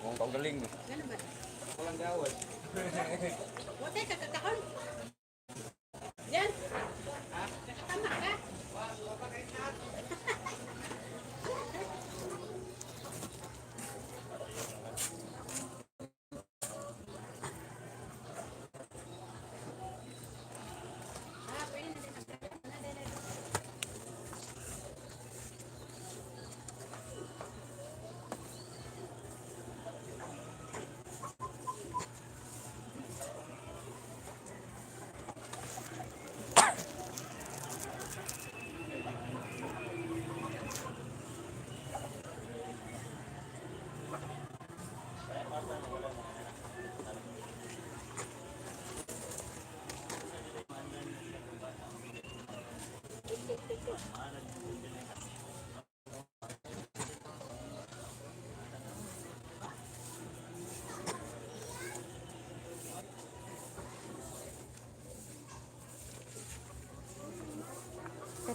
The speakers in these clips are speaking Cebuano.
Kung kaugaling. Walang gawad.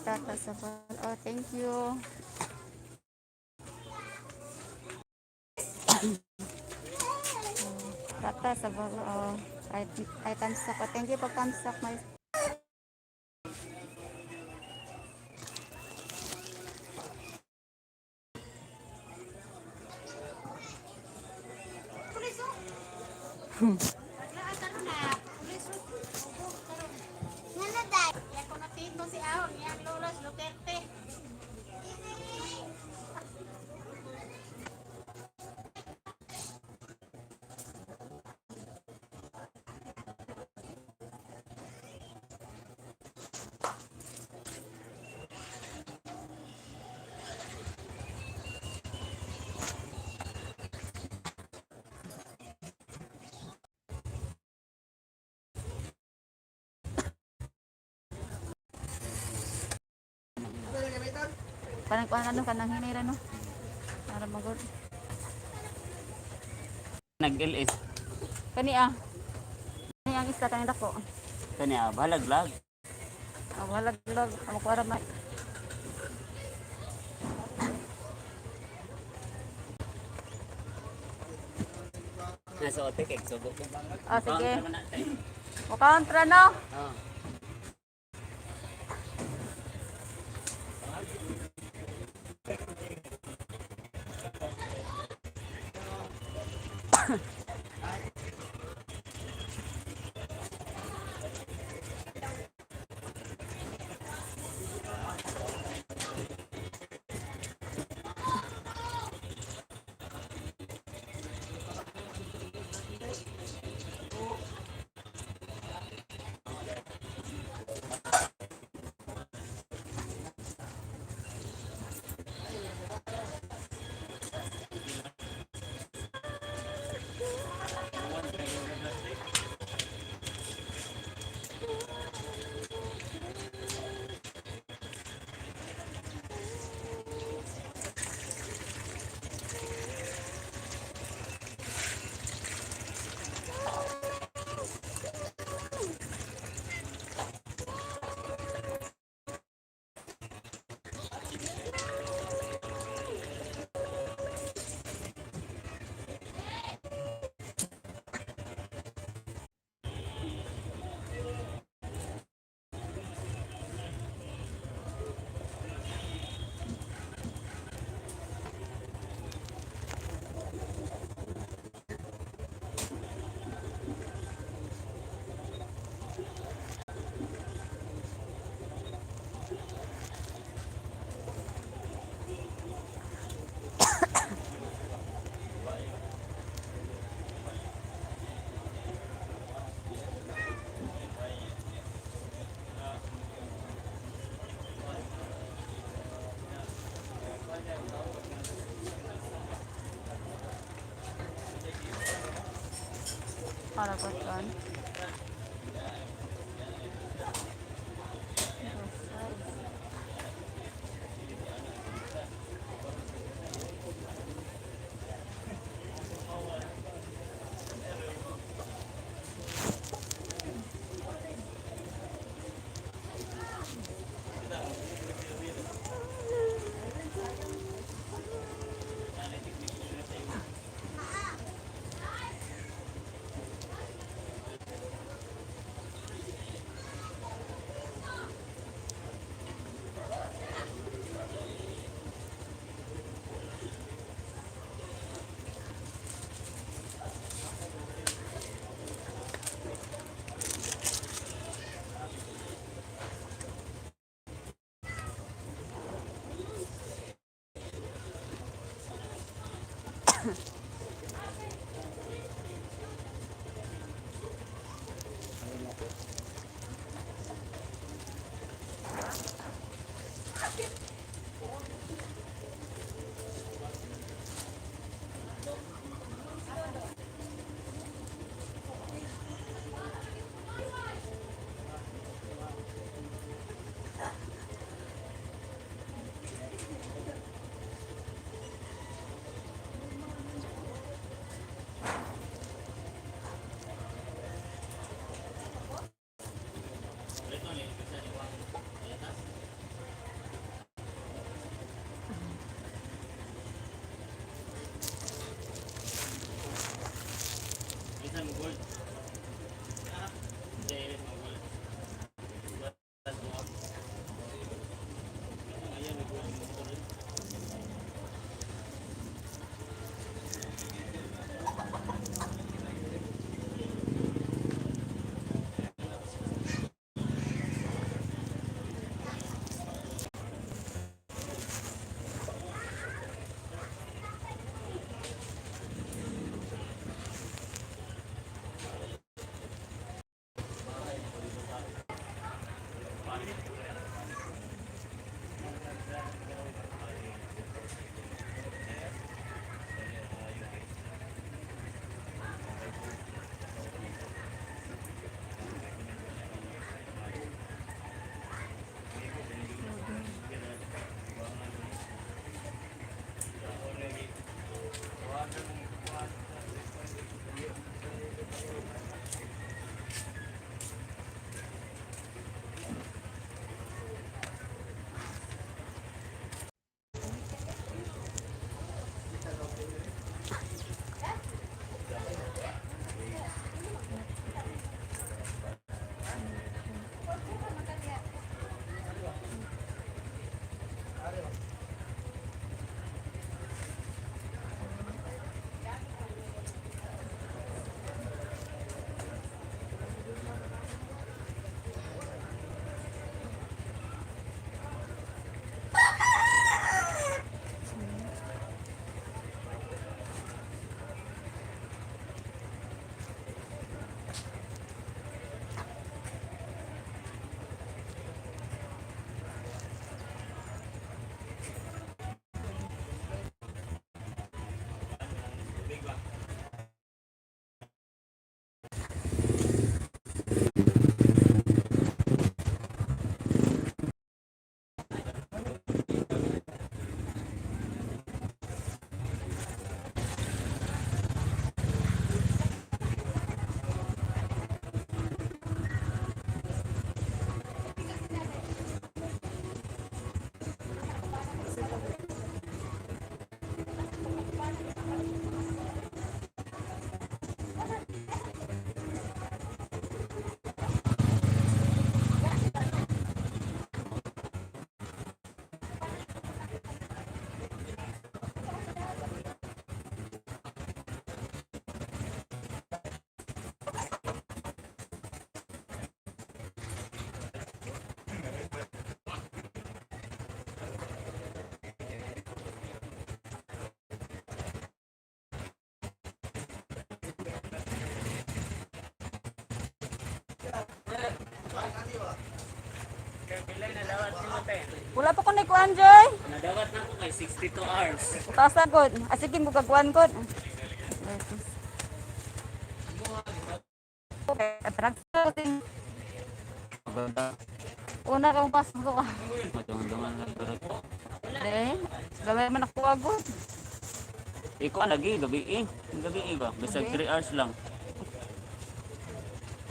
Tata sa. Oh, thank you. Tata sa. Oh, ay tamsak. Oh, thank you po tamsak. My Parang kuan ano kanang hinay no. Para magod. Nag-LS. Kani ah. Kani ang isda kaning dako. Kani ah, bahalag lag. Ah, walaglag amo ko ara ma. Nasa ote kay sugo ko. Ah, sige. O kontra no. Ah. Para ko kan. Bisan mo gold. Hindi, mo gold. Ayan, may gold mo rin. Wala pa ko nikuan, Joy. Nadawat na ako kay 62 hours. Utasa god. Ah, sige, mugagwan god. Okay, atrak. Maganda. Una kang pasok ka. Madungan-dungan lang pero. De, gamay man ako agod. Ikaw lagi gabi eh. Gabi eh ba? Bisag 3 hours lang.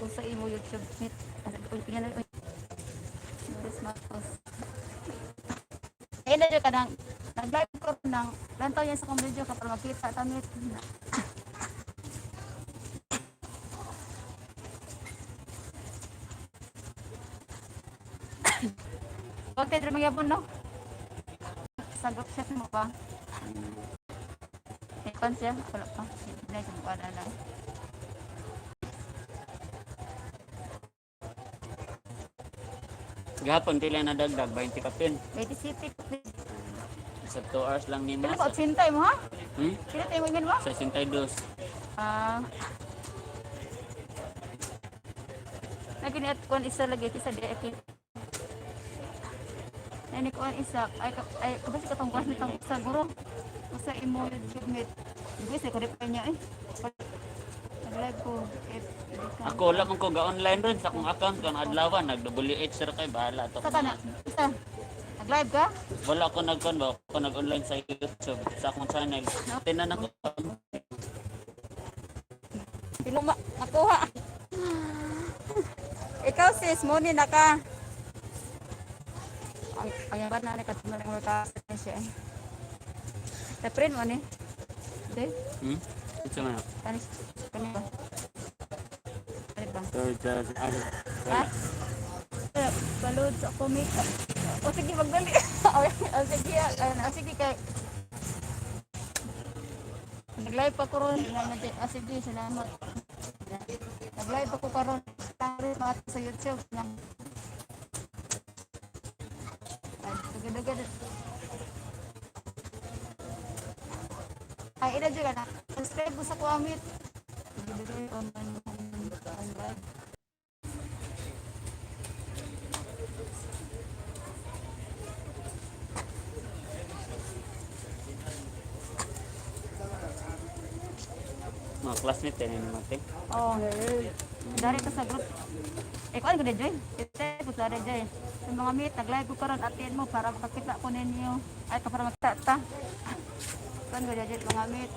Kung sa imo YouTube meet. Yan na. Christmas. Ayun na dyan ka nang nag-live ko nang lantaw yan sa kong video ka para makita tamit. Huwag tayo magyabon, no? Sa group chat mo pa. May pan siya? Wala pa. Hindi na siya na lang. Gahapon pila na dagdag 20 kapin. May city. Sa 2 hours lang nimo. Kailan ba? 80 mo ha? Hmm? Kailan tayo mo mo? Sa 62. Ah. Nagini at kuan isa lagi isa di akit. Nani kuan isa ay ay kabasi katong kuan nitong isa guro. Usa imo YouTube meet. Guys, ko reply niya eh. Nag-live ko. If Ako wala man ko ga-online ron sa akong account kan adlaw nag WH ra kay bahala to. Sa kana isa. Nag-live ka? Wala ko nagkon ba ako nag-online sa YouTube sa akong channel. Tinan ako. Pilo ma makuha. Ikaw sis, mo ni naka. Ay, ay ba na nakatumang ka siya eh. Sa-print mo ni. Di? Ito man. Kani kani ba? Kani ba? Third ano? Ha? Balod sa ako makeup. O sige, magdali. O sige, o sige kay. Nag-live pa ko ron. Salamat. O sige, salamat. Nag-live ako karon. Mga sa YouTube. Ay, dugay-dugay. Ay, ina dyan ka na. Subscribe ko sa kuamit. Dugay-dugay online live. Mga classmate eh ni mate. Oh, dari ka sa group. Eh, kuan ko na, Joy. Ito, ko sa Joy. Sa mga meet, nag-live ko karon atin mo para makakita ko ninyo. Ay, ka para makita ta. Kuan ko na, Joy, mga meet,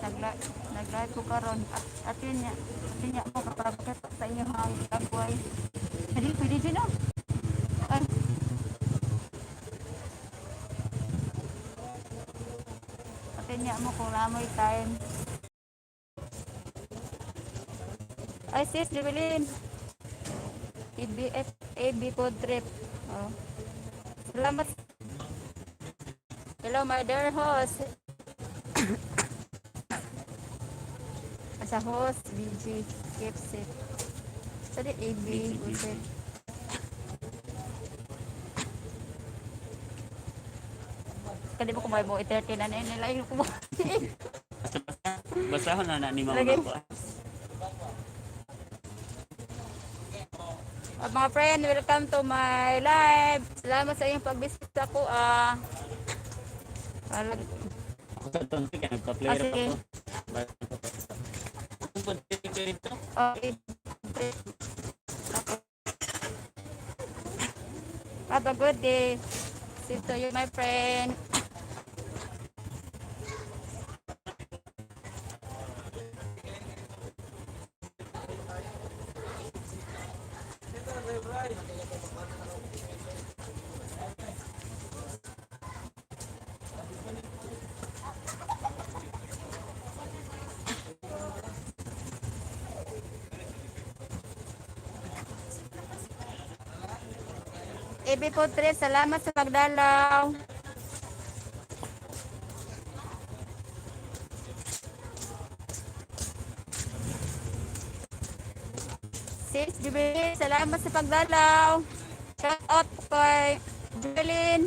nag-live ko karon atin niya mo para makakita sa inyo ang kagway. Pwede, pwede, Joy, no? Ay. Atin niya mo kung namoy time. Ay, sis, Jubilin. EBF, AB code trip. Oh. Salamat. Hello, my dear host. Sa host, BG, keep safe. Sorry, AB, BG, good trip. Kadi mo kumain mo, i-30 na na yun, nila yung kumain. Basahon na na ni mama Lagi. ko. At mga friend, welcome to my live. Salamat sa inyong pag-visit ako. Ah. Ako sa tonsi kay nagpa-play Ah, ra sige. ako. Ang pwede dito. Okay. Have a good day. See to you, my friend. AB po 3, salamat sa pagdalaw. Sis Jubilin, salamat sa pagdalaw. Shout out po kay Jubilin.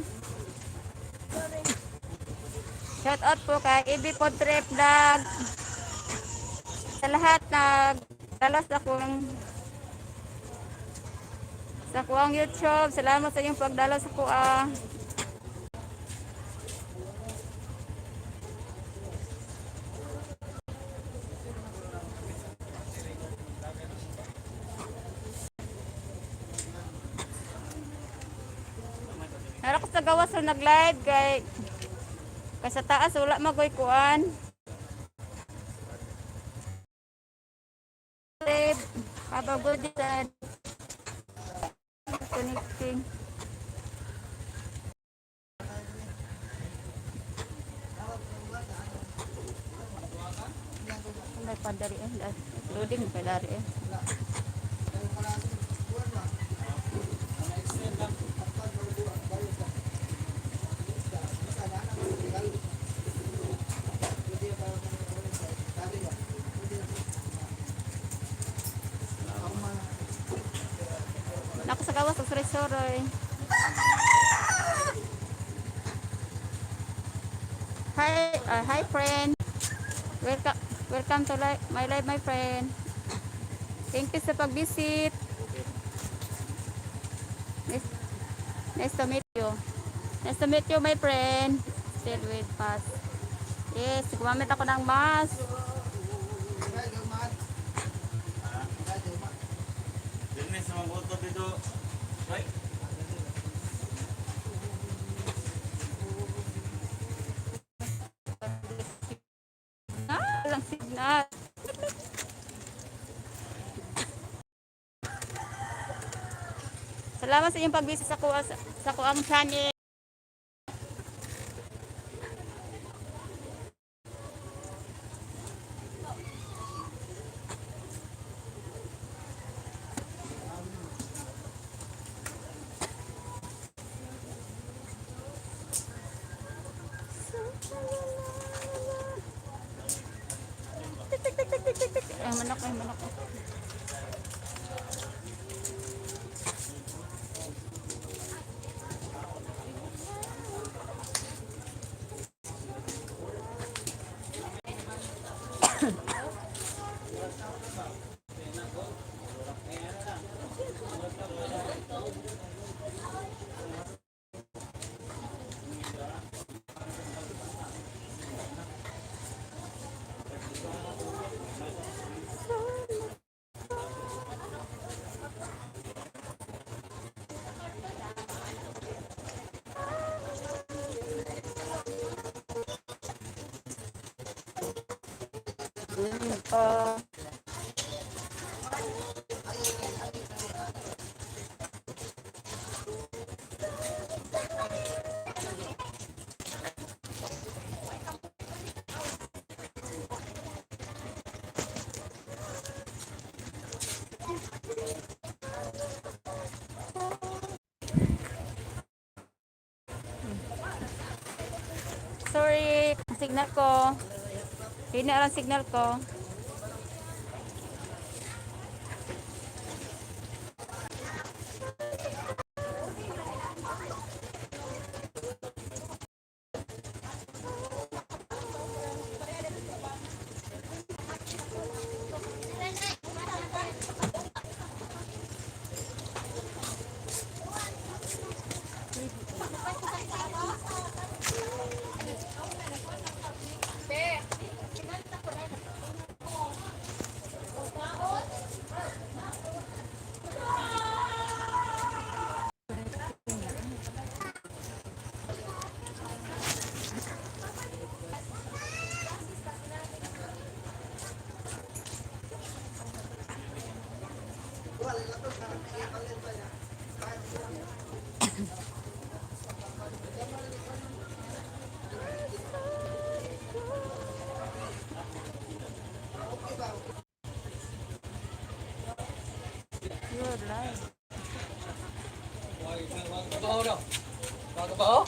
Shout out po kay AB Podre Vlog. Sa lahat nagdalas akong. Sa kuang YouTube. Salamat sa inyong pagdala sa kuha. Nara ko sa gawas sa nag-live kay kay sa taas wala magoy kuan. Babe, have a good day. Connecting. May padari eh. Loading padari eh. Nako sa gawas og suroy-suroy. Hi, hi friend. Welcome welcome to my live, my friend. Thank you sa pag-visit. Nice, nice to meet you. Nice to meet you, my friend. Still with mask. Yes, gumamit ako ng mask. Business sa mga auto dito. Right? Ah, walang signal. Salamat sa inyong pag-visit sa kuha sa kuang channel. Tik, tik, tik, tik, tik, tik, tik. Ay, manok, ay, manok. Oh. Sorry, signal ko. Hina lang signal ko. You're live. Kabaho daw. Kabaho?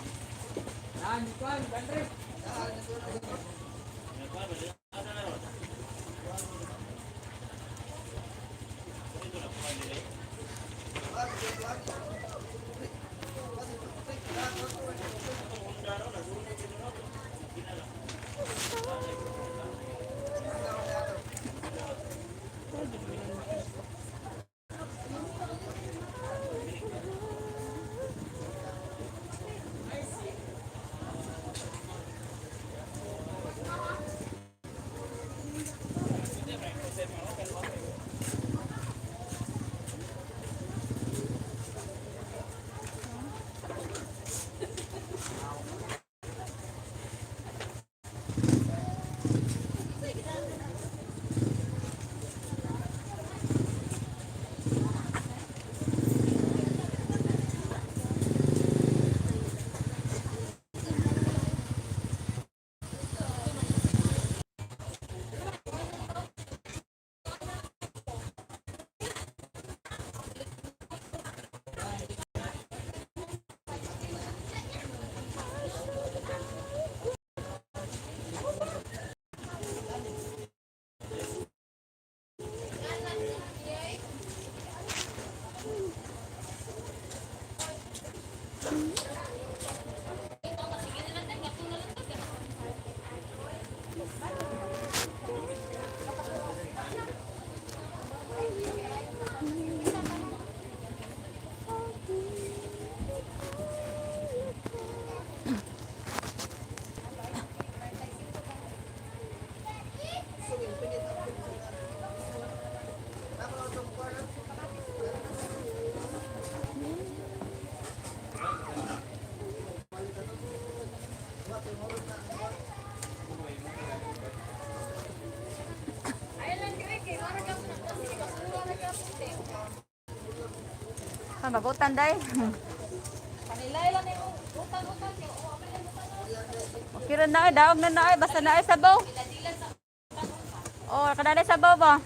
Ah, magutan day. Okay ra na ay, daog na na ay, basta na ay sabaw. Oh, kanang sabaw ba?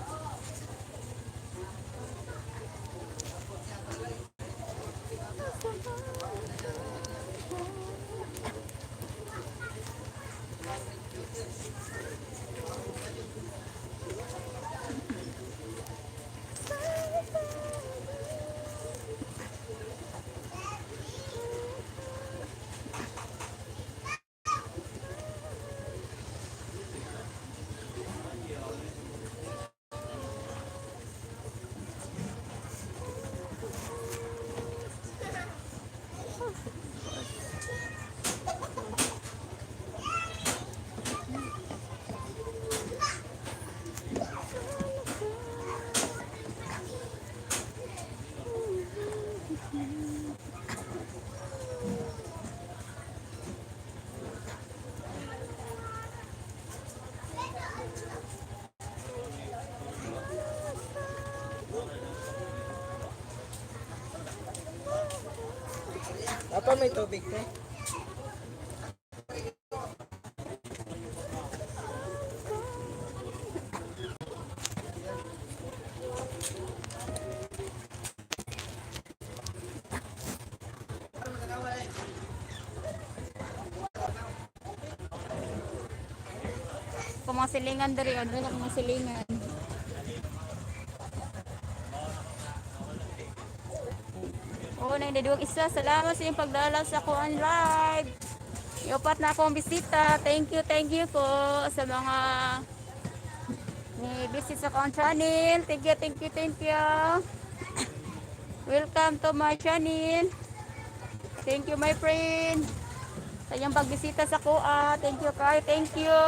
Apa may tubig te? Kung mga silingan diri, ano na mga silingan. Oo, nang duwag isa. Salamat sa iyong pagdalaw sa kuan live. Iupat na akong bisita. Thank you po sa mga ni visit sa kuan channel. Thank you, thank you, thank you. Welcome to my channel. Thank you, my friend. Sa iyong pagbisita sa kuan. Thank you, kay. Thank you.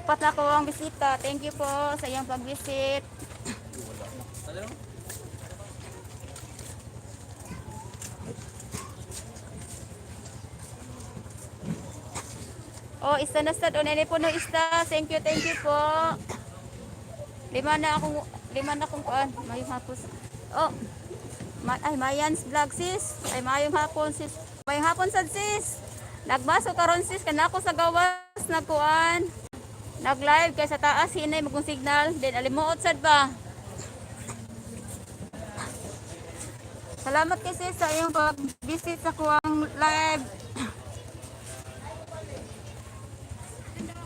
Pat na ako ang bisita. Thank you po sa iyong pag-visit. Oh, isa na sad. Oh, nene po no isa. Thank you po. Lima na akong kuan. Mayong hapon. Oh. Ay, Mayans vlog sis. Ay, mayong hapon sis. Mayong hapon sad sis. Nagbaso karon sis kanako sa gawas na kuan. Nag-live kay sa taas hinay magong signal. Then alimuot sad ba? Salamat kasi sa iyong pag-visit sa kuang live.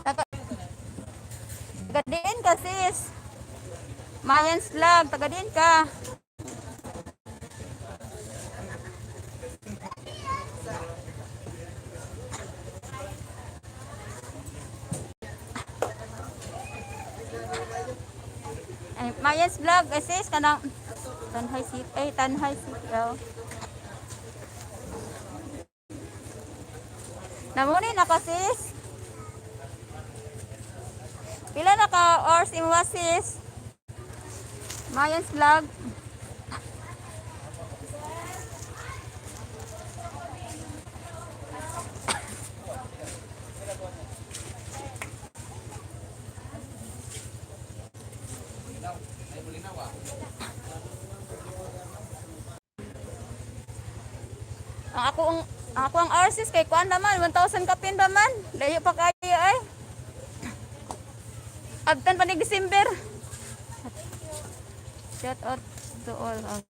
Taga Tagadiin ka sis. Mayans vlog, tagadiin ka. Ay, Mayans vlog, eh, sis, kanang Tanhay City, ay Tanhay City. Oh. Namuni na ka sis. Pila na ka hours imo sis? Mayans vlog. Ang ako ang hours sis kay kuan naman 1,000 kapin pa man. Layo pa kayo ay. Abtan pa ni December. Shout out to all. Oh.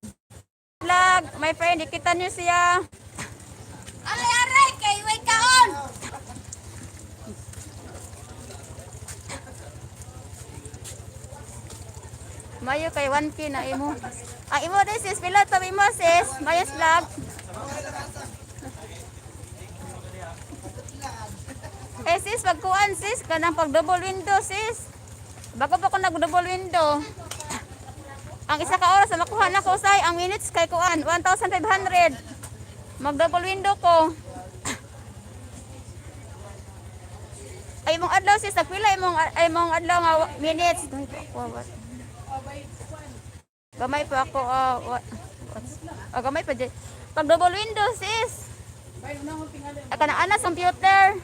Vlog, my friend, ikita niyo siya. Aray, aray, kay way kaon. Mayo kay 1K na imo. Ang imo din sis, pila to imo sis? Mayos vlog. Eh sis, pagkuan sis, kanang pag double window sis. Bago pa ko nag double window. Ang isa ka oras na makuha na ko say, ang minutes kay kuan 1,500. Mag double window ko. Ay imong adlaw sis, nagpila imong ay imong adlaw nga minutes. Gamay pa ako. What? Gamay pa ako. What? Oh, gamay pa jud. Pag double window sis. Ay kanang anas computer.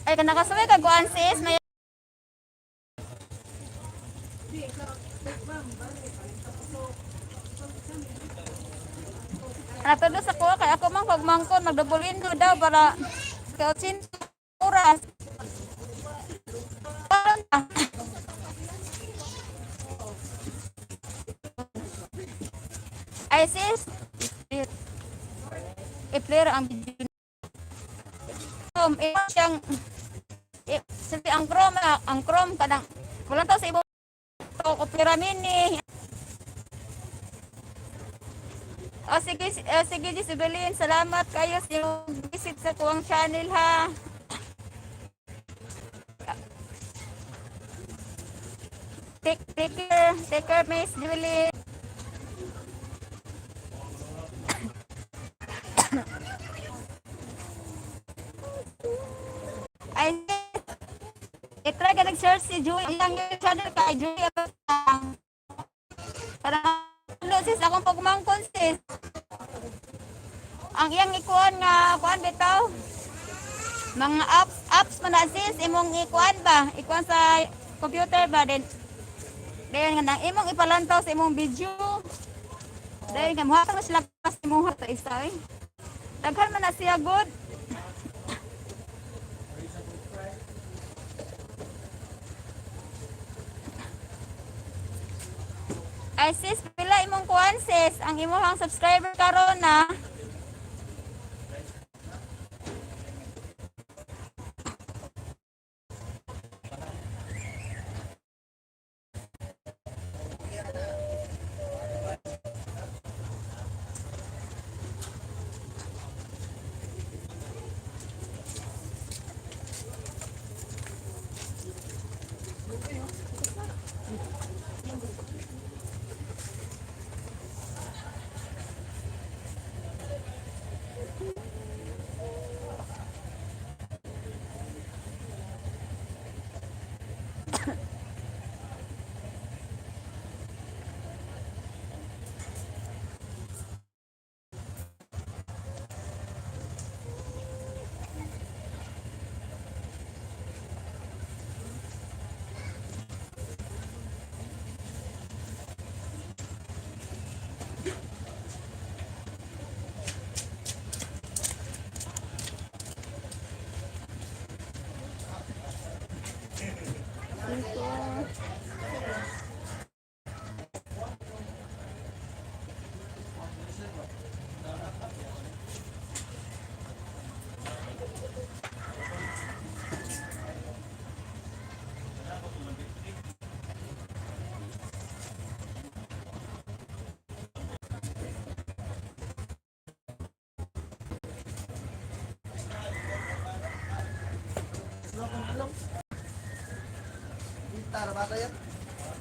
Ay kanang kasuway kag kuan sis, may Natulog sa kuha kay ako man pagmangkon mag-double window daw para kay 80 oras. Karon na. Ay sis, i-play ang video. Imo siyang sabi ang Chrome, ang Chrome kanang wala taw sa ibo to Opera Mini. O sige, sige Jisabelin, salamat kayo sa iyong visit sa kuwang channel ha. Take care, Miss Julie. Ay, i-try ka nag-search si Julie. Ang channel kay Julie Abasang. Para ano sis, akong pagmangkon sis. Ang iyang ikuan nga kuan bitaw. Mga apps, apps man na sis, imong ikuan ba? Ikuan sa computer ba then dayon nga nang imong ipalantaw sa imong video. Dayon nga muhatag na sila sa imong sa isa eh. Daghan man na siya good. Ay sis, pila imong kuan sis? Ang imong subscriber karon na.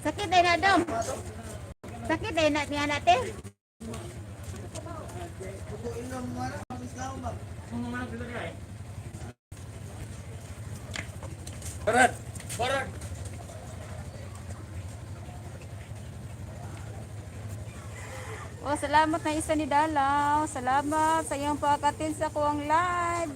Sakit ay na dam. Sakit ay na niya natin. Barat! Barat! Oh, salamat na isa ni Dalaw. Salamat sa iyong pagkatin sa kuwang live.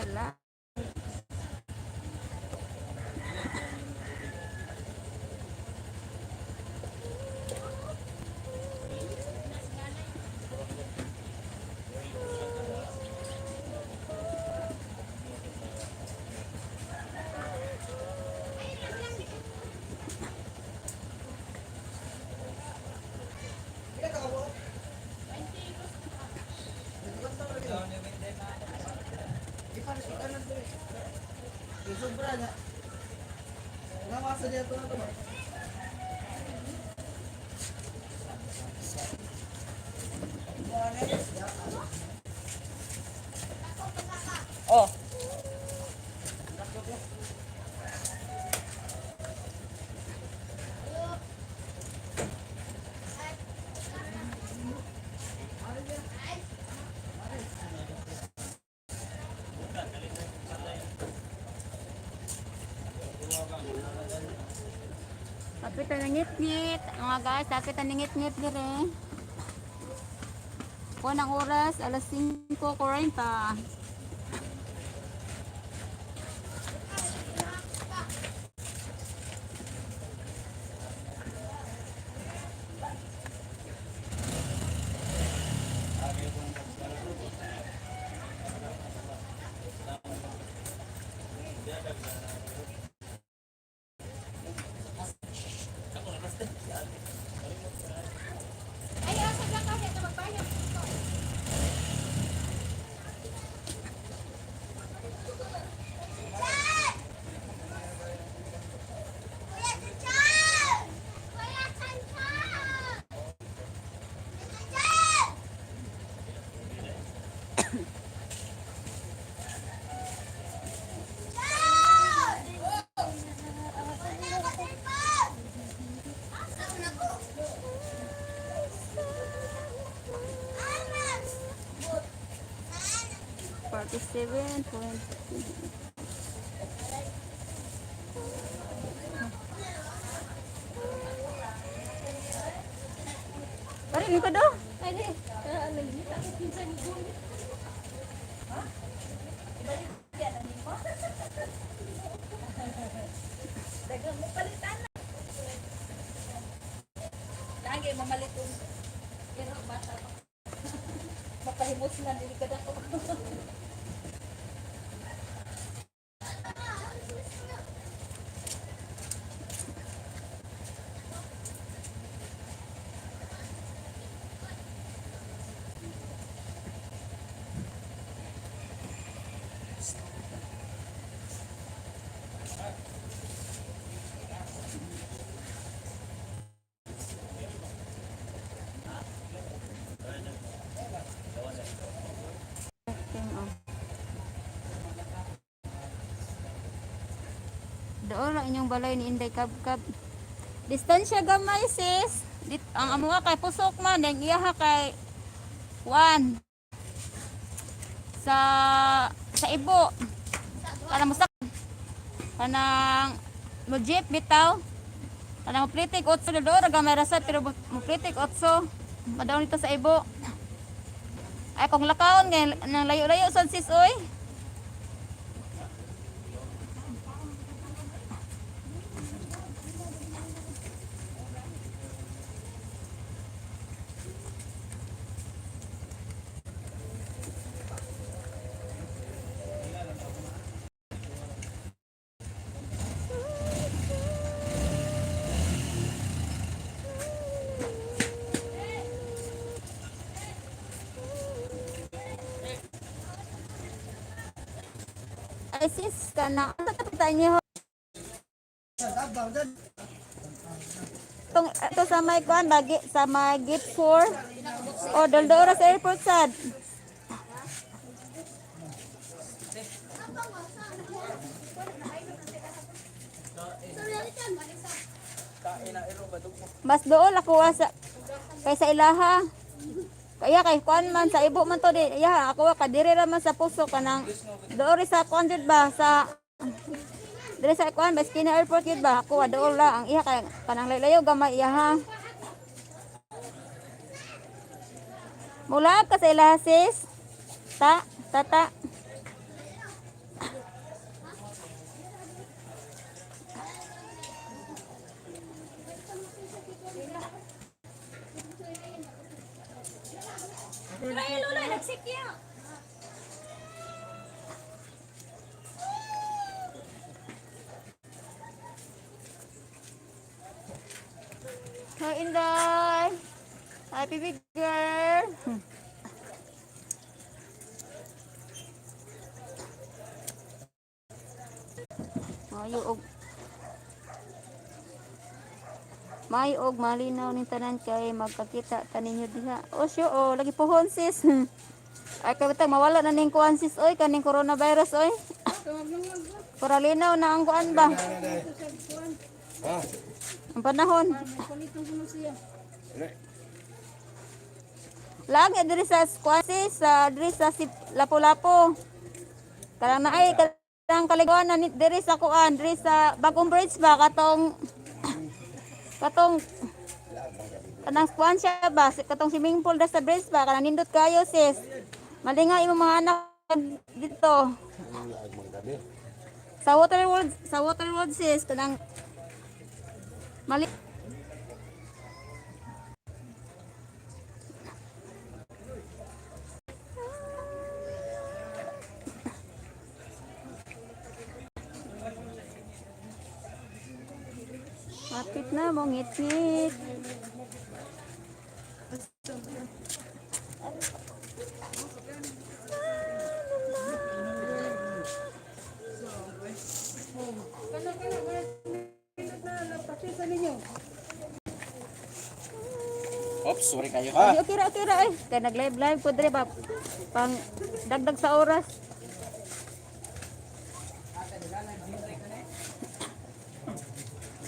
Wala. Sobra na. Nakasa niya ito na ito ba? Oh. Kapit na ngit-ngit. Mga guys, kapit na ngit-ngit dire. Kuha ng oras, alas 5:40. Ay, asa lang kasi ito magbayad. Kuya Chanchan! Kuya Chanchan! Chanchan! 47 point. Pare, ko do. Ay, nagita ko pinsan ni Gumi. Dagang mo palitan na. Lagi mamaliton. Pero bata pa. Mapahimos na dili ka dako. Oh. Doon lang inyong balay ni Inday Kabkab. Distansya gamay sis. Dit, ang amuha kay pusok man, ang iyaha kay one. Sa sa ibo. Kana mo sa kanang mo jeep bitaw. Kanang mo plitik 8 doon ra gamay ra sad, pero mo plitik 8. Madaon dito sa ibo. Ay kung lakaon ngay nang layo-layo sad sis oy. Ay sis kana asa ta pita niyo? Tong ito sa may kuan bagi sa may gate 4. O doldo oras airport sad. Mas dool ako sa kaysa ilaha. Kaya kay kuan man sa ibo man to di. Iya ako ka diri ra man sa puso kanang dool ri sa kuan jud ba sa diri sa kuan ba Skinner Airport jud ba ako dool ra ang iya kay kanang layo gamay iya ha. Mula ka sa ilaha sis. Ta tata. Ay, Lola, nagsikya. Hi, Inday. Hi, baby girl. Mayo og May og malinaw ning tanan kay magkakita ta ninyo diha. O siyo o lagi pohon sis. Ay kabitang mawala na ning kuan sis oy kaning coronavirus oy. Para linaw na ang kuan ba? Ang panahon. Lagi diri sa kuan sis, sa diri sa Lapu-Lapu. Karang naay karang kaliguan na diri sa kuan, diri sa Bagong Bridge ba katong katong kanang kuan siya ba katong swimming pool da sa bridge ba kanang nindot kayo sis. Malinga imong mga anak dito. Sa water world sis kanang mali. Kapit na mo ngit-ngit. Oops, sorry kayo ha. Ay, okay ra, okay ra. Ay, kay nag-live live ko dre ba pang dagdag sa oras.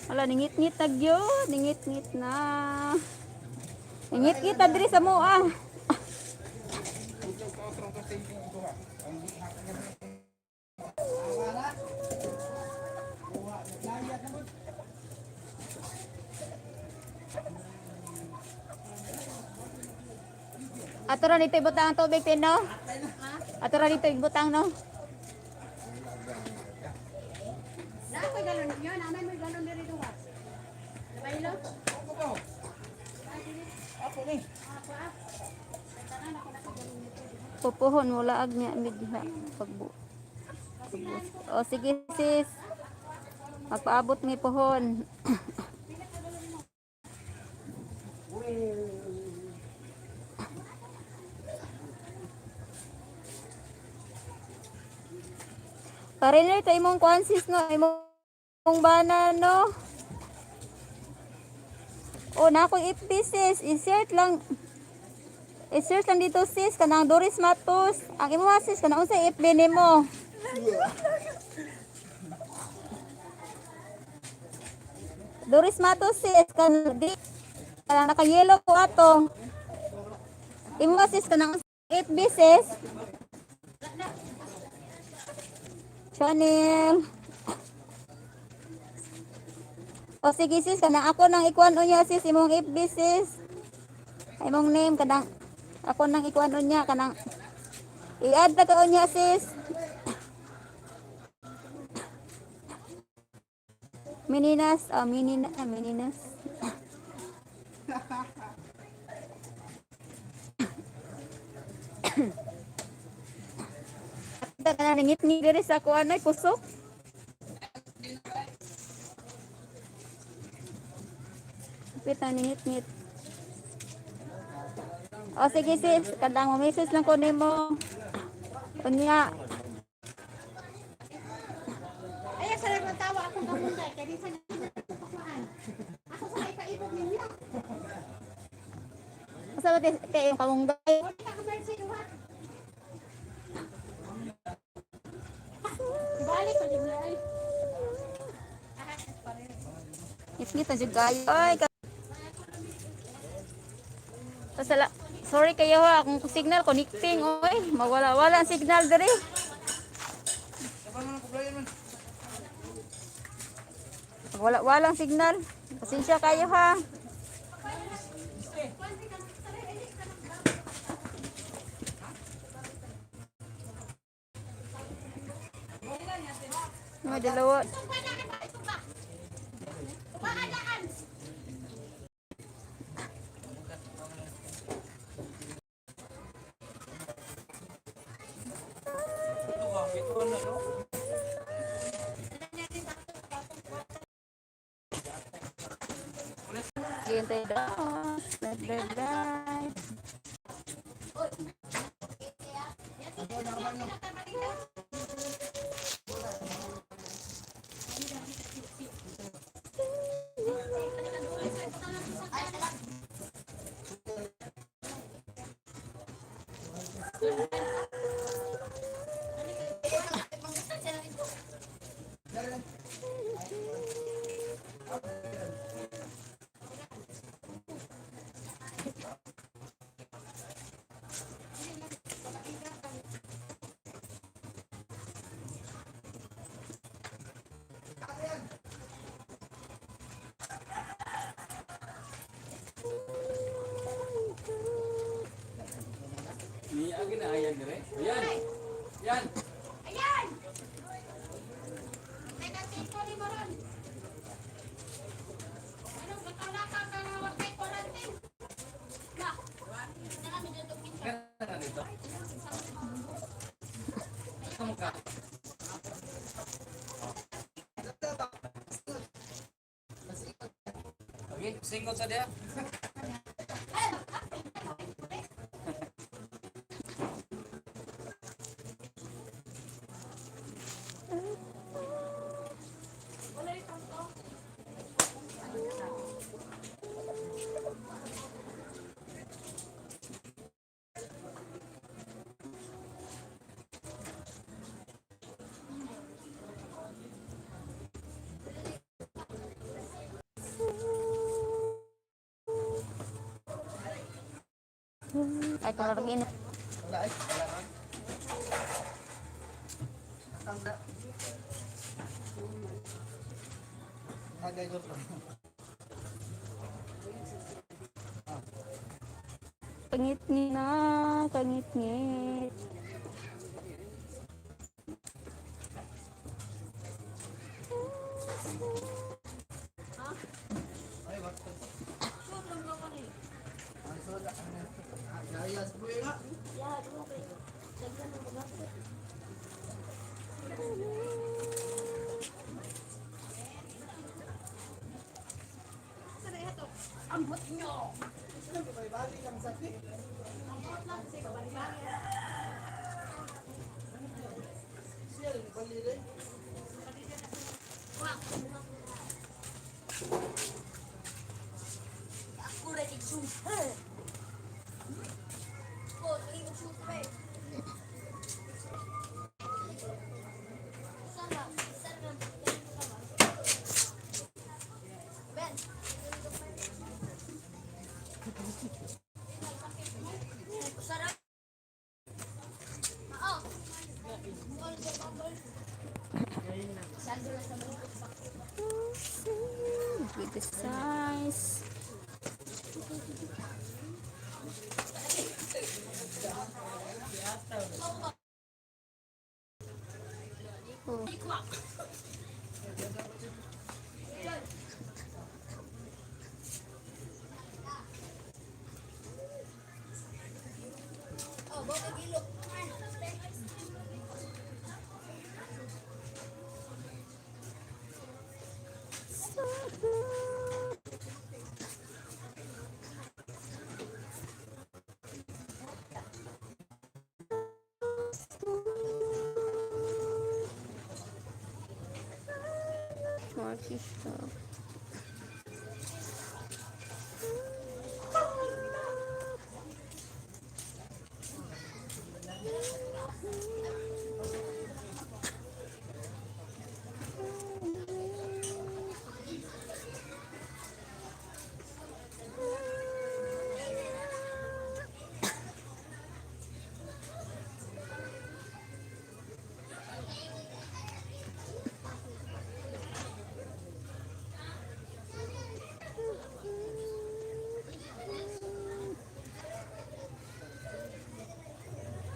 Wala, ningit-ngit na gyud, ningit-ngit na. Ningit-ngit na diri sa mua. Ato ra nito ibutang ang tubig Tino. Ato ra dito ibutang no. Na ako'y galon ninyo, nanay mo'y galon diri duha. Nabaylo? Pupuhon wala ag niya mi diha pagbu. O sige sis. Magpaabot mi pohon. Parinay ta imong kuan sis no, imong bana no. O na ako FB sis, insert lang. I-search lang dito sis, kanang Doris Matos. Ang imo sis, kanang unsa FB nimo? Doris Matos sis, kanang di kanang naka-yellow ko ato. Imo sis, kanang unsa FB sis? Channel. O sige sis, kanang ako nang ikuan unya sis, imong FB sis. Imong name kanang ako nang ikuan unya kanang i-add na ka unya sis. Mininas, oh minina, ah, mininas. Kita ka na ngit-ngit diri sa kuan ay kusok. Pita ningit-ngit. O sige sis, kadang mo message lang ko nimo. Unya, Ay, sa lang tawa akong kamunday kay di sa pakuan. Ako sa may paibog ninyo. asa ba te yung kamunggay? Wala ka mercy duha. Balik pa jud ay. Ngit-ngit na jud kayo. Ay, Pasala. Sorry kayo ha, kung signal connecting oy, mawala-wala ang signal diri. Wala walang signal. Pasensya kayo ha. May dalawa. Tumba na ba? Tumba. Tumba daan. Hintay daw. Live, live, live. Niya gina ayan dire. Ayan. Yan. Ayan! Teka, tiko ni Moron. Anong batala ka ka na huwag kay quarantine? Na. Nakami dito kita. Kana dito. Kamu ka. Okay, singot sa dia. Ay, kung larangin. Wala ay. Wala ron. Tangga. Tagay ko. Kangit-ngit na, kangit-ngit. Ay, bakit? Ang sulat, gaya sa buhay nga. Ambot nyo! May bali lang sakit. Ambot lang kasi kabali-bali. Siya, bali rin. Ako rin igsuha. Oh, igsuha eh. Sana, sana. Ben. Sarap. Oo. With the size. Oh. Oh, bakit ilok? So good. More fish though.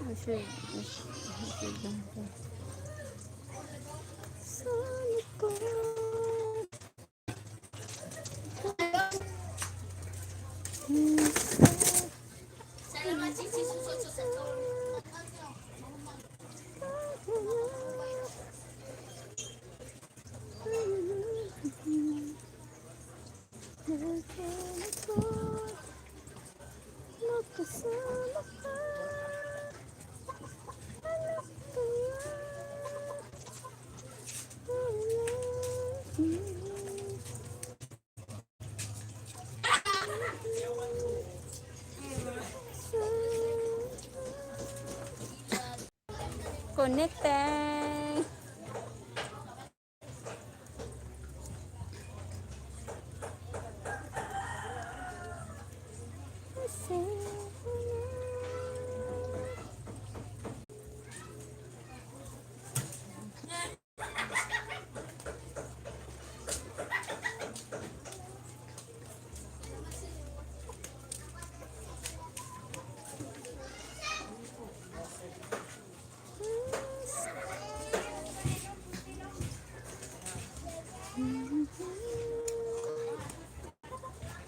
I should, I should, I should done this. Sa likod. Salamat, sisi, suso, suso, suso. connecting.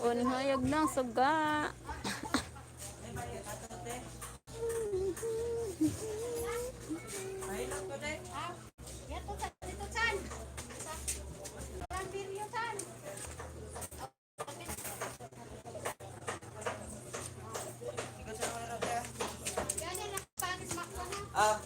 Unhayag ng suga. Yato sa dito san. Sa Lambirio san. Ganyan lang pangis makuha na. Ah.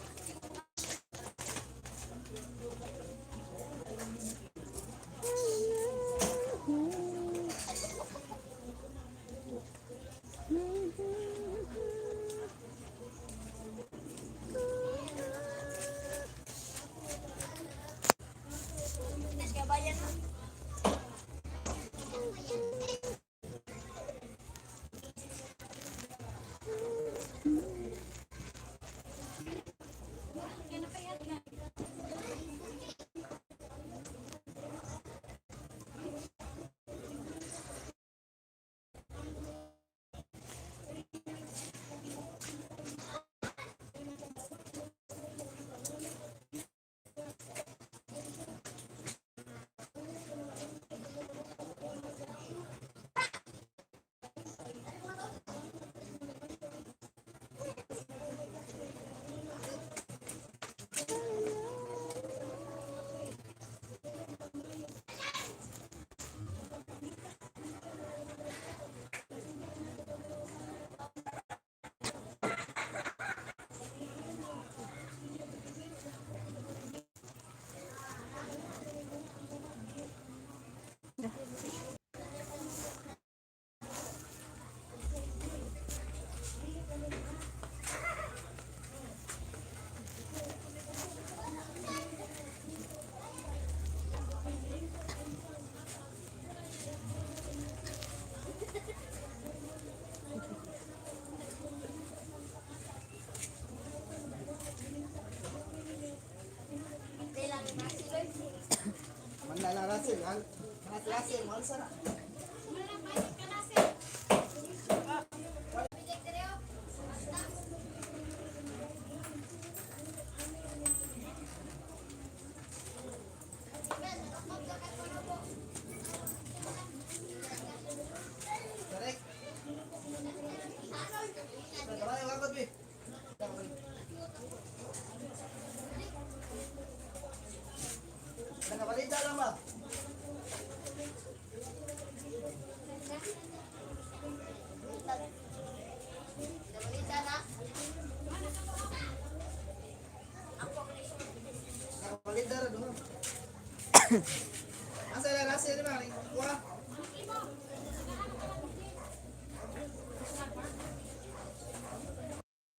Mandala Russell, ang Russell, mahal sana. Correct. Kamay, wakot, bi. Nakabalita lang ba? Nakabalita ra doon. Asa na nasa ni Mari? Kuha.